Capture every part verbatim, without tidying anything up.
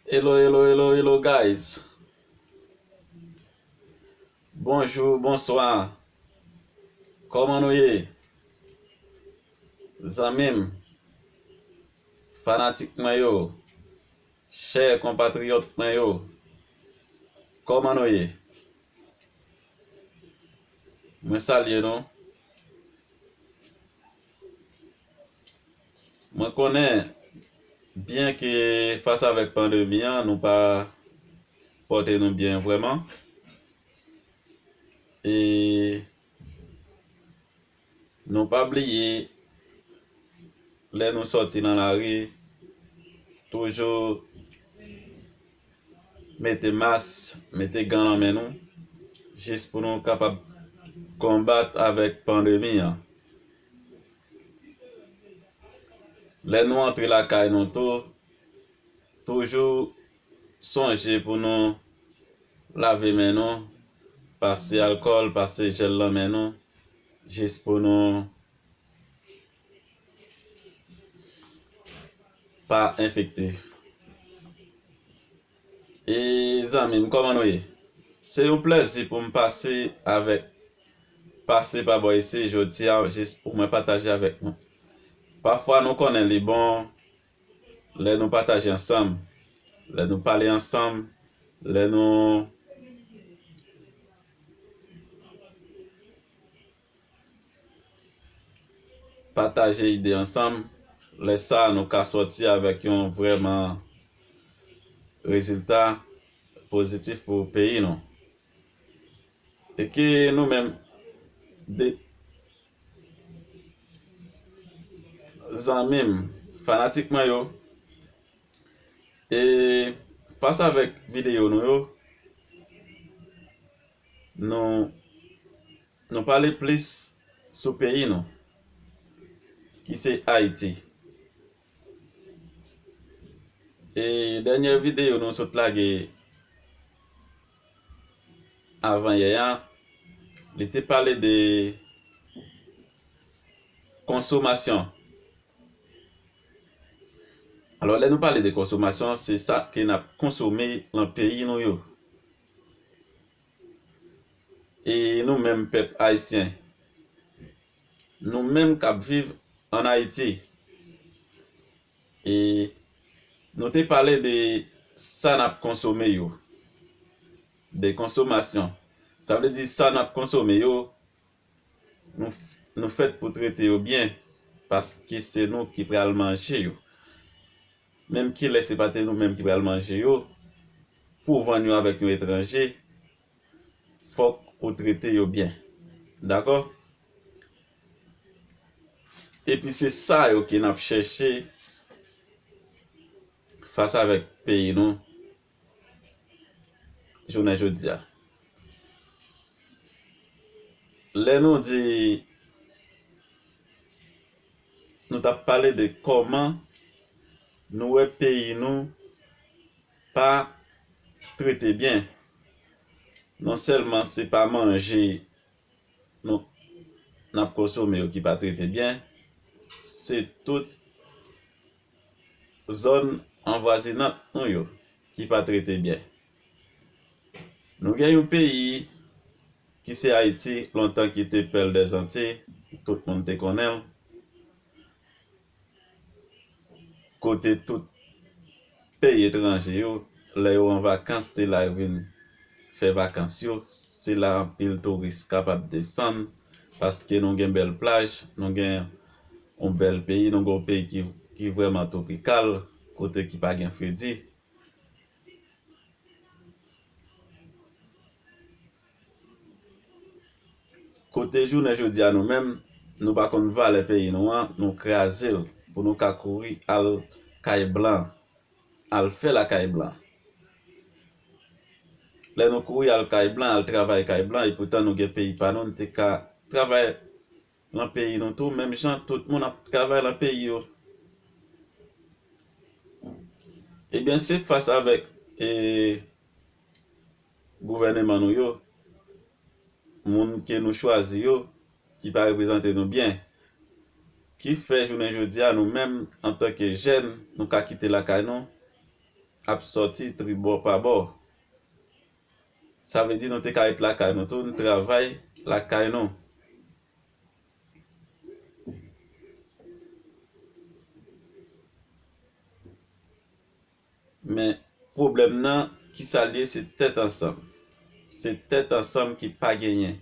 Hello, hello, hello, hello, guys. Bonjou, bonswa. Kòman nou ye? Zanmi m, fanatik mwen yo, chè konpatriyòt mwen yo, kòman nou ye? Mwen salye nou. Mwen konnen byen ke fas avèk pandemi an, nou pa pòte nou byen vrèman. E nou pa bliye, lè nou sòti nan lari, toujou mete mas, mete gan nan men nou, jis pou nou kapab konbat avèk pandemi an. Lè nou antre lakay nou tou, toujou sonje pou nou lave men nou, pase alkòl, pase jèl nan men nou, jis pou nou pa enfekte. E zanmi m, kòman nou ye? Se yon plèzi pou m pase avèk, pase pa bò isi jodi a, jis pou mwen pataje avèk nou. Pafwa nou konnen li bon lè nou pataje ansanm, lè nou pale ansanm, lè nou pataje ide ansanm, lè sa a nou ka sòti avèk yon vrèman rezilta pozitif pou peyi nou. E ke nou menm, de zanmi m, fanatik mwen yo, e fas avèk videyo nou yo, nou nou pale plis sou peyi nou, ki se Ayiti. E dènyè videyo nou sot lage avanyè a, li te pale de konsomasyon. Alò, lè nou pale de konsomasyon, se sa ke n ap konsome nan peyi nou yo. E nou menm pèp ayisyen, nou menm k ap viv ann Ayiti, e nou te pale de sa n ap konsome yo, de konsomasyon. Sa vle di sa n ap konsome yo, nou, nou fèt pou trete yo byen, paske se nou ki pral manje yo. Menm kilè se pa te nou menm ki pral manje yo, pou w vann yo avèk yon etranje, fòk ou trete yo byen. Dakò? Epi se sa yo ke n ap chèche fas avèk peyi nou jounen jodi a. Lè nou di, nou t ap pale de kòman nou wè peyi nou pa trete byen. Non sèlman se pa manje nou, n ap konsome yo ki pa trete byen, se tout zòn anvwazinant nou yo ki pa trete byen. Nou gen yon peyi ki se Ayiti, lontan ki te pèl dèzanti, tout moun te konnen l. Kote tout peyi etranje yo, lè yo an vakans, se la yo vin fè vakans yo. Se la anpil touris kapab desann, paske nou gen bèl plaj, nou gen yon bèl peyi, nou gen yon peyi ki, ki vrèman twopikal, kote ki pa gen fredi. Kote jounen jodi a nou menm, nou pa konn valè peyi nou an, nou kraze l pou nou ka kouri al kay blan, al fè lakay blan. Lè nou kouri al kay blan, al travay kay blan, epoutan nou gen peyi pa nou, nou te ka travay nan peyi nou tou, menm jan tout moun ap travay nan peyi yo. Ebyen, se fas avèk, e, gouvèneman nou yo, moun ke nou chwazi yo, ki pa reprezante nou byen. Ki fè jounen jodi a, nou menm, antanke jèn, nou ka kite lakay nou, ap sòti tribò pa bò. Sa vle di nou te ka ret lakay nou tou, n travay lakay nou. Men pwoblèm nan, kisa l ye? Se tèt ansanm. Se tèt ansanm ki pa genyen.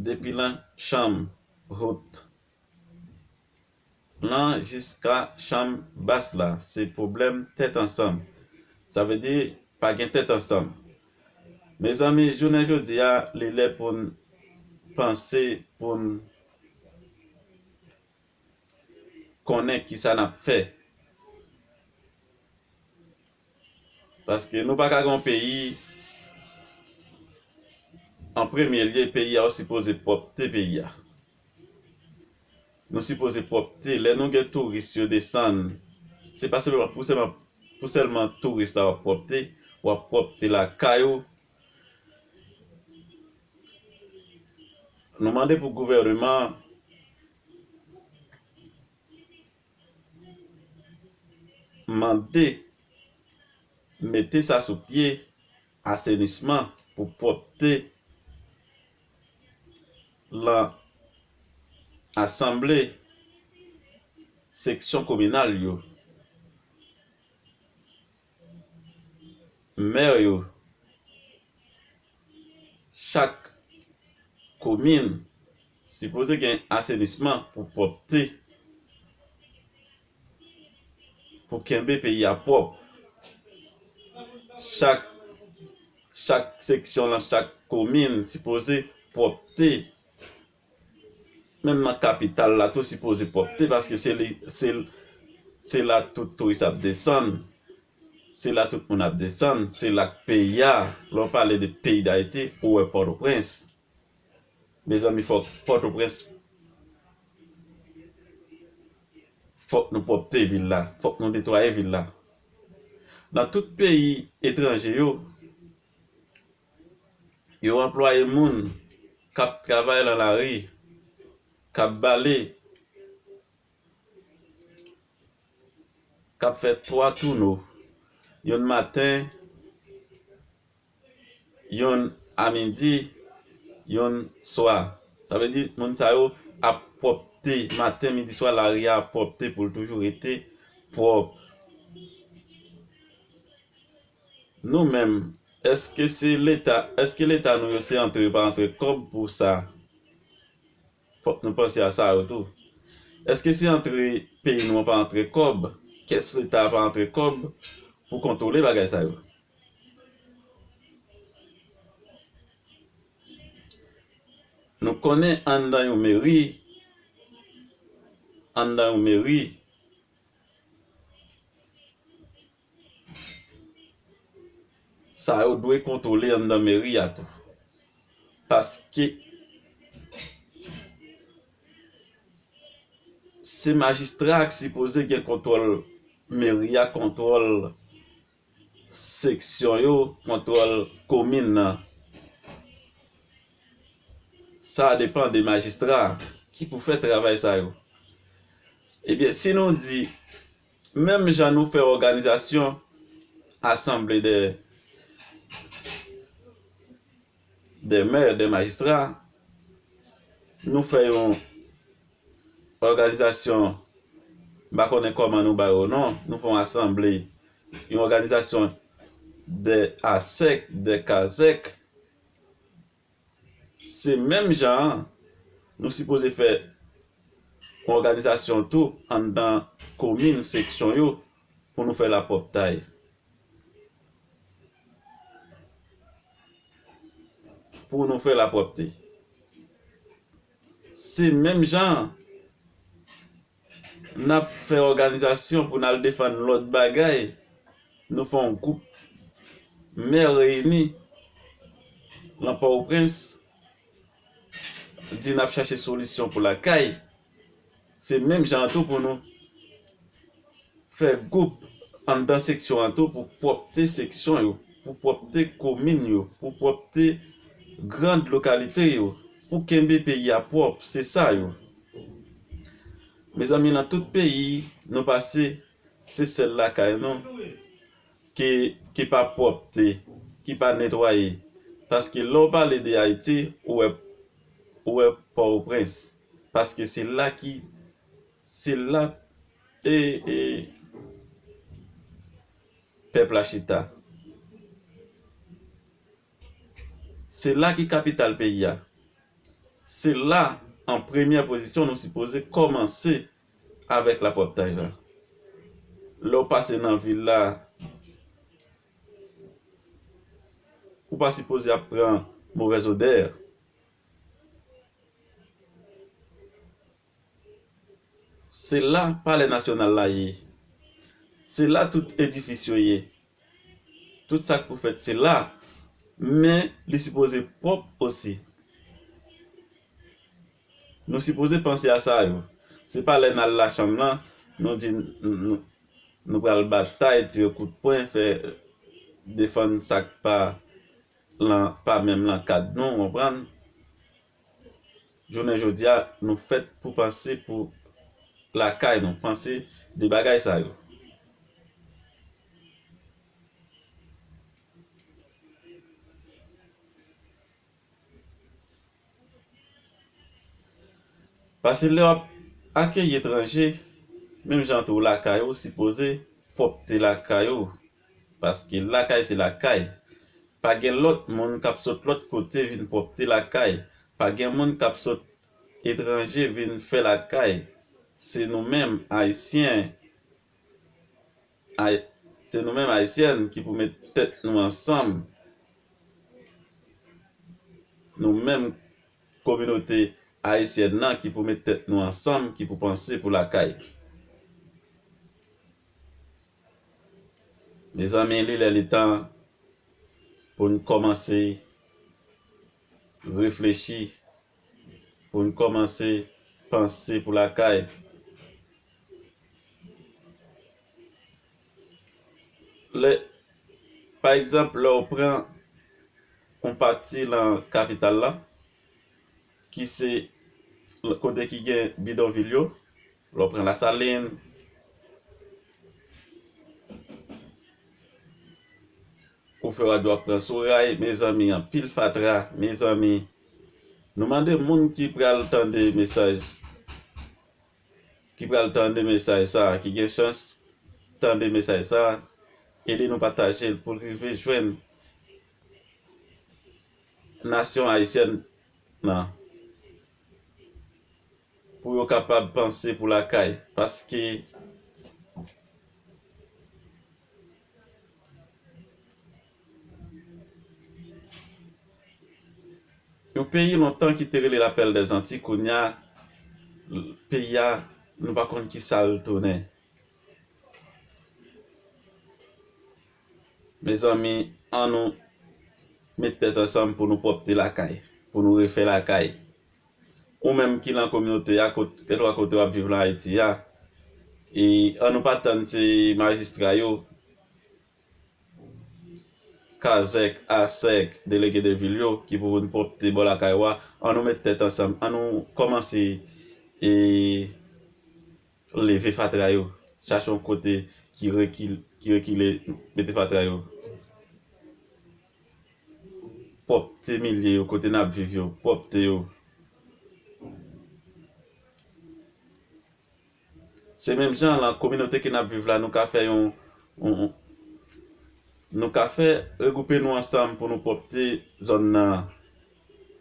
Depi nan chanm wot lan jiska chanm bas la, se pwoblèm tèt ansanm. Sa vle di, pa gen tèt ansanm. Mezanmi, jounen jodi a, li lè pou n panse, pou n konnen kisa n ap fè. Paske nou pa ka gen yon peyi, an premye lye, peyi a, ou sipoze pwòpte peyi a. Nou sipoze pwòpte. Lè nou gen touris yo desann, se pa sèlman pou sèlman, pou sèlman touris la w ap pwòpte, w ap pwòpte lakay ou. Nou mande pou gouvèneman mande mete sa sou pye, asenisman pou pwòpte lan asanble seksyon kominal yo, mè yo, chak komin sipoze gen asenisman pou pwòpte, pou kenbe peyi a pwòp. Chak, chak seksyon lan, chak komin sipoze pwòpte. Menm nan kapital la tou sipoze pwòpte, paske se li, se, se la tout touris ap desann, se la tout moun ap desann, se la k peyi a, lè w pale de peyi Dayiti, ou wè Pòtoprens. Mezanmi, fòk Pòtoprens, fòk nou pwòpte vil la, fòk nou netwaye vil la. Nan tout peyi etranje yo, yo anplwaye moun k ap travay nan lari, k ap bale, k ap fè twa touno, yonn maten, yonn a midi, yonn swa. Sa vle di, moun sa yo ap pwòpte maten, midi, swa, lari a ap pwòpte pou l toujou rete pwòp. Nou menm, èske se Leta, èske Leta nou yo se antre yo pa antre kòb pou sa? Fòk nou panse a sa yo tou. Èske se antre peyi nou an pa antre kòb, kès Leta a pa antre kòb pou kontwole bagay sa yo? Nou konnen anndan yon meri, anndan yon meri, sa yo dwe kontwole anndan meri a tou. Paske se majistra a k sipoze gen kontwòl meri a, kontwòl seksyon yo, kontwòl komin nan. Sa depann de majistra ki pou fè travay sa yo. Ebyen, si nou di, menm jan nou fè òganizasyon asanble de, de mè, de majistra, nou fè yon òganizasyon, m pa konnen kòman nou ba yo non, nou fè yon asanble, yon òganizasyon de asèk, de kazèk, se menm jan an, nou sipoze fè yon òganizasyon tou anndan komin, seksyon yo, pou nou fè lapwòptay. Pou nou fè lapwòpte. Se menm jan an, n ap fè òganizasyon pou n al defann lòt bagay. Nou fè yon gwoup mè reyini nan Pòtoprens, di n ap chache solisyon pou lakay. Se menm jan an tou pou nou fè gwoup anndan seksyon an tou pou pwòpte seksyon yo, pou pwòpte komin yo, pou pwòpte grand lokalite yo, pou kenbe peyi a pwòp, se sa yo. Mezanmi, nan tout peyi nou pase, se sèl lakay nou ki, ki pa pwòpte, ki pa netwaye. Paske lè w pale de Ayiti, ou wè, ou wè Pòtoprens. Paske se la ki, se la, e, e, pèp la chita. Se la ki kapital peyi a. Se la, an premyè pozisyon, nou sipoze kòmanse avèk lapwòptaj la. Lè w pase nan vil la, ou pa sipoze ap pran movèz odè. Se la Palè Nasyonal la ye. Se la tout edifis yo ye. Tout sa k pou fèt se la. Men li sipoze pwòp osi. Nou sipoze panse a sa yo. Se pa lè n al lachanm lan, nou di n, n, nou pral batay, tire kout pwen, fè defann sa k pa lan, pa menm lan kad nou, w konprann? Jounen jodi a, nou fèt pou panse pou lakay nou, panse de bagay sa yo. Paske lè w ap akeyi etranje, menm jan tou lakay ou, sipoze pwòpte lakay ou. Paske lakay se lakay. Pa gen lòt moun k ap sot lòt kote vin pwòpte lakay. Pa gen moun k ap sot etranje vin fè lakay. Se nou menm, Ayisyen, Ay-, se nou menm Ayisyèn ki pou met tèt nou ansanm. Nou menm kominote ayisyèn nan ki pou met tèt nou ansanm, ki pou panse pou lakay. Mezanmi, li lè li tan pou n kòmanse reflechi, pou n kòmanse panse pou lakay. Lè, pa egzanp, lè w pran yon pati nan kapital la, ki se kote ki gen bidonvil yo, lè w pran Lasalin, ou fè w ap pran Soray, mezanmi, anpil fatra, mezanmi. Nou mande moun ki pral tande mesaj, ki pral tande mesaj sa, ki gen chans tande mesaj sa, ede nou pataje l pou l rive jwenn nasyon ayisyèn nan, pou yo kapab panse pou lakay. Paske yon peyi lontan ki te rele Lapèl dèzanti, kounye a, peyi a, nou pa konn ki sa l tounen. Mezanmi, ann nou met tèt ansanm pou nou pwòpte lakay, pou nou refè lakay. Ou menm ki lan kominote a, kot-, kèlkeswa kote w ap viv lan Ayiti a, e ann nou pa tann se majistra yo, kazèk, asèk, delege de vil yo ki pou vin pwòpte bò lakay ou a. Ann nou met tèt ansanm, ann nou kòmanse, e, leve fatra yo, chache yon kote ki rekil-, ki rekile, mete fatra yo. Pwòpte milye yo, kote n ap viv yo, pwòpte yo. Se menm jan lan kominote ke n ap viv la, nou ka fè yon, yon, yon, nou ka fè regwoupe nou ansanm pou nou pwòpte zòn nan,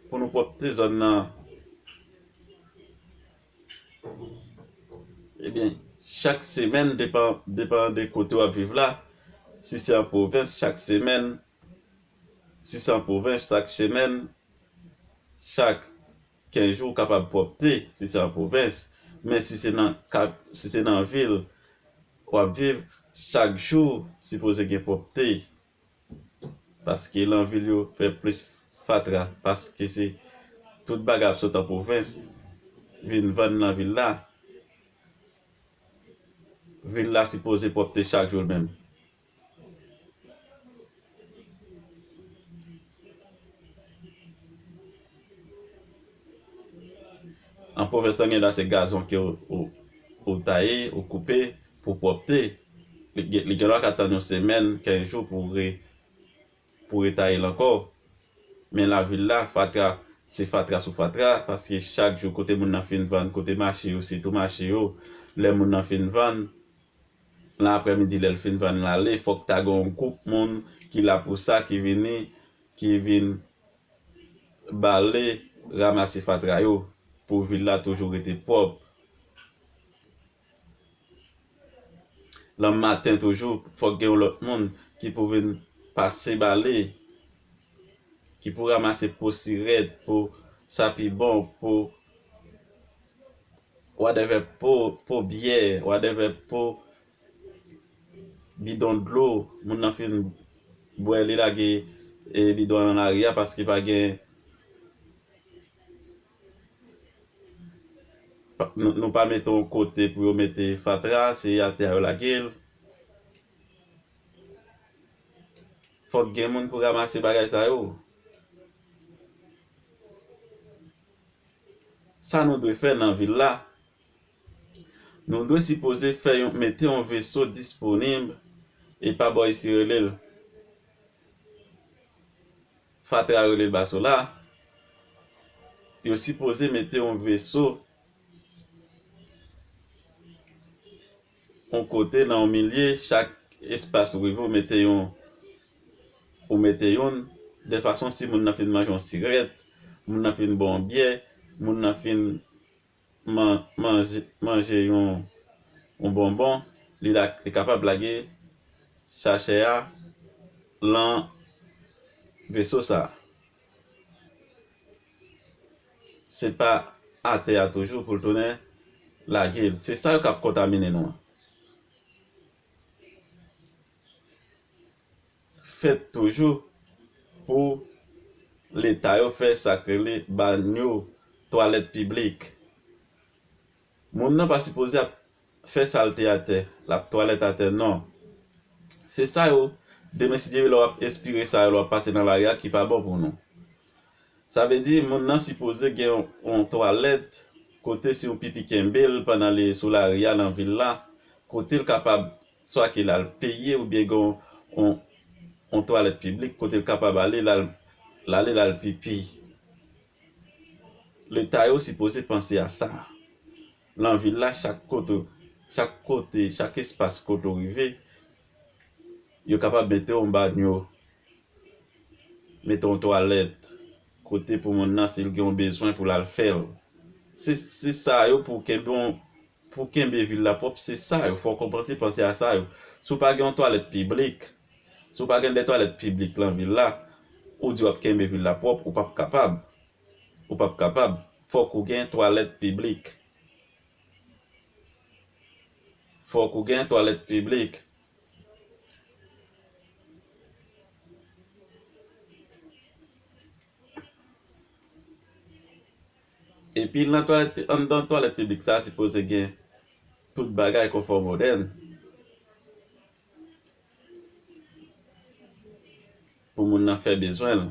pou nou pwòpte zòn nan. Ebyen, chak semèn, depan, depan de kote w ap viv la, si se an pwovens, chak semèn, si se an pwovens, chak semèn, chak kenz jou, ou kapab pwòpte, si se an pwovens. Men si se nan ka-, si se nan vil w ap viv, chak jou sipoze gen pwòpte. Paske lan vil yo fè plis fatra, paske se tout bagay ap sot an pwovens, vin vann nan vil la. Vil la sipoze pwòpte chak jou l menm. An pwovens lan gen la se gazon ke ou, ou, ou taye, ou koupe pou pwòpte. Li gen, li gen dwa ka tann yon semèn, kenz jou pou re, pou retaye l ankò. Men lavil la, fatra, se fatra sou fatra, paske chak jou kote moun nan fin vann, kote mache yo, sitou mache yo, lè moun nan fin vann, nan aprèmidi lè l fin vann l ale, fòk ta gen yon gwoup moun ki la pou sa, ki vini, ki vin bale, ranmase fatra yo, pou vil la toujou rete pwòp. Lanmaten toujou, fòk gen yon lòt moun ki pou vin pase bale, ki pou ranmase po sirèt, po sapibon, po whatever, po, po byè, whatever, po bidon dlo, moun nan fin bwè, li lage, e, bidon an nan lari a paske pa gen, pa, nou, nou pa mete yon kote pou yo mete fatra, se atè a yo lage l. Fòk gen moun pou ranmase bagay sa yo. Sa nou dwe fè nan vil la? Nou dwe sipoze fè yon, mete yon veso disponib e pa bò isi rele l. Fatra rele l Basola. Yo sipoze mete yon veso yon kote nan yon milye, chak espas ou rive, ou mete yon, ou mete youn, de fason si moun nan fin manje yon sirèt, moun nan fin bwè yon byè, moun nan fin man-, manje, manje yon, yon bonbon, li la, li kapab lage sachè a lan veso sa a. Se pa atè a toujou pou l tounen lage l. Se sa yo k ap kontamine nou an. Fèt toujou pou Leta yo fè sa k rele banyo, twalèt piblik. Moun nan pa sipoze ap fè salte atè, l ap twalèt atè, non. Se sa yo, demen si Dye vle, lè w ap espire sa yo, lè w ap pase nan lari a, ki pa bon pou nou. Sa vle di, moun nan sipoze gen yon, yon twalèt, kote si yon pipi kenbe l pandan li sou lari a, nan vil la, kote l kapab, swa ke l al peye oubyen gen yon, yon, yon twalèt piblik, kote l kapab ale, l al, l ale, l al pipi. Leta yo sipoze panse a sa. Nan vil la, chak kote, chak kote, chak espas kote w rive, yo kapab mete yon banyo, mete yon twalèt, kote pou moun nan, si l gen yon bezwen pou l al fè l. Se, se sa yo pou kenbe yon, pou kenbe vil la pwòp, se sa yo. Fòk w panse, panse a sa yo. Si w pa gen yon twalèt piblik, si w pa gen de twalèt piblik nan vil la, ou di w ap kenbe vil la pwòp, ou p ap kapab. Ou p ap kapab. Fòk ou gen twalèt piblik. Fòk ou gen twalèt piblik. Epi nan twalèt, anndan twalèt piblik sa, sipoze gen tout bagay konfò modèn pou moun nan fè bezwen l.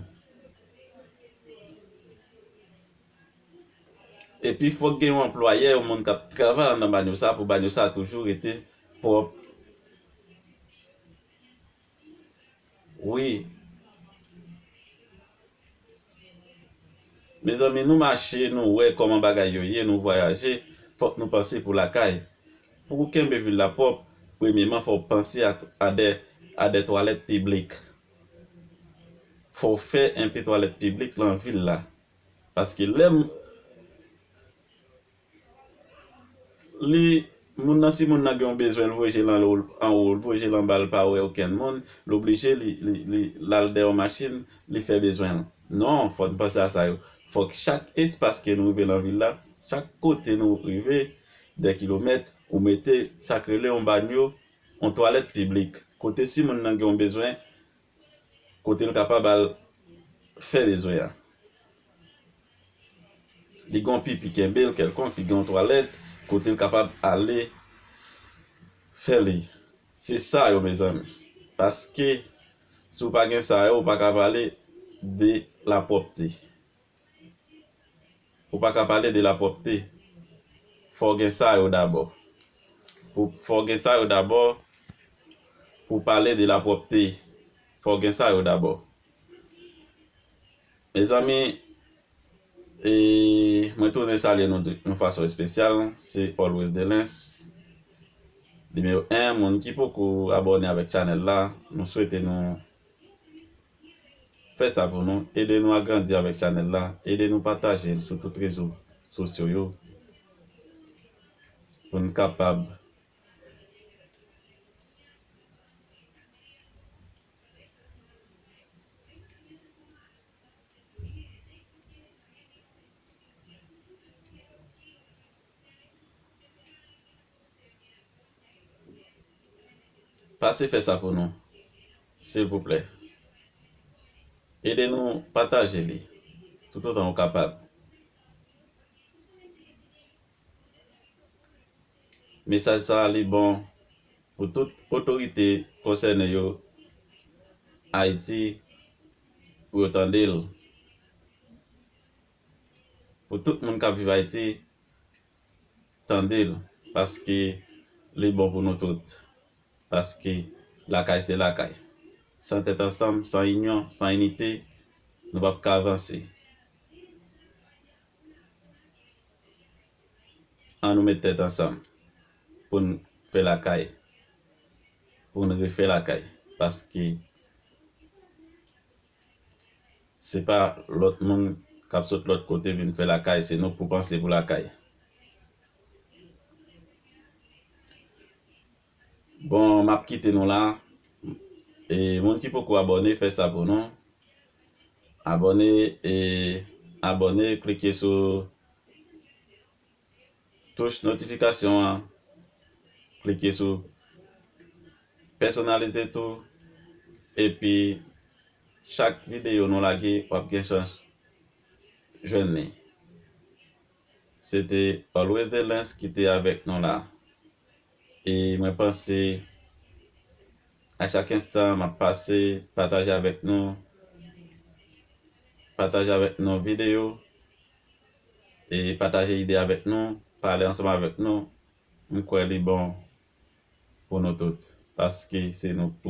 Epi fòk gen yon anplwayè, yon moun k ap travay anndan banyo sa, pou banyo sa toujou rete pwòp. Wi. Mezanmi, nou mache, nou wè kòman bagay yo ye, nou vwayaje, fòk nou panse pou lakay. Pou w kenbe vil la pwòp, premyeman, fò w panse a, a de, a de twalèt piblik. Fò w fè enpe twalèt piblik nan vil la. Paske lè m-, li, moun nan, si moun nan gen yon bezwen, l voye je l anwo, anwo, l voye je l anba, l pa wè okenn moun, l oblije, li, li, li, l al dèyè yon machin, li fè bezwen l. Non, fò n panse a sa yo. Fòk chak espas ke nou rive nan vil la, chak kote nou rive, de kilomèt, ou mete sa k rele yon banyo, yon twalèt piblik. Kote si moun nan gen yon bezwen, kote l kapab al fè bezwen an. Li gen yon pipi kenbe l kèlkonk, li gen yon twalèt, kote l kapab ale fè li. Se sa yo, mezanmi. Paske, si w pa gen sa yo, ou pa ka pale de lapwòpte. Ou pa ka pale de lapwòpte. Fò w gen sa yo dabò. Pou, fò w gen sa yo dabò, pou pale de lapwòpte, fò w gen sa yo dabò. Mezanmi, e, mwen tounen salye nou de yon fason espesyal. Se Always Delens, nimewo en. Moun ki poko abòne avèk chanèl la, nou swete nou fè sa pou nou. Ede nou agrandi avèk chanèl la. Ede nou pataje l sou tout rezo sosyo yo. Pou n kapab Pase fè sa pou nou, silvouplè. Ede nou pataje li, toutotan ou kapab. Mesaj sa a, li bon pou tout otorite konsène yo Ayiti, pou yo tande l. Pou tout moun k ap viv Ayiti, tande l, paske li bon pou nou tout. Paske lakay se lakay. San tèt ansanm, san inyon, san inite, nou p ap ka avanse. An nou met tèt ansanm pou n fè lakay, pou n refè lakay, paske se pa lòt moun k ap sot lòt kote vin fè lakay, se nou k pou panse pou lakay. Bon, m ap kite nou la. E moun ki poko abòne, fè sa pou nou. Abòne, e abòne, klike sou touch notifikasyon an, klike sou pèsonalize tou, epi chak videyo nou lage, w ap gen chans jwenn li. Se te Always Delens ki te avèk nou la. E mwen panse a chak enstan m ap pase, pataje avèk nou, pataje avèk nou videyo, e pataje ide avèk nou, pale ansanm avèk nou, m kwè li bon pou nou tout, paske se nou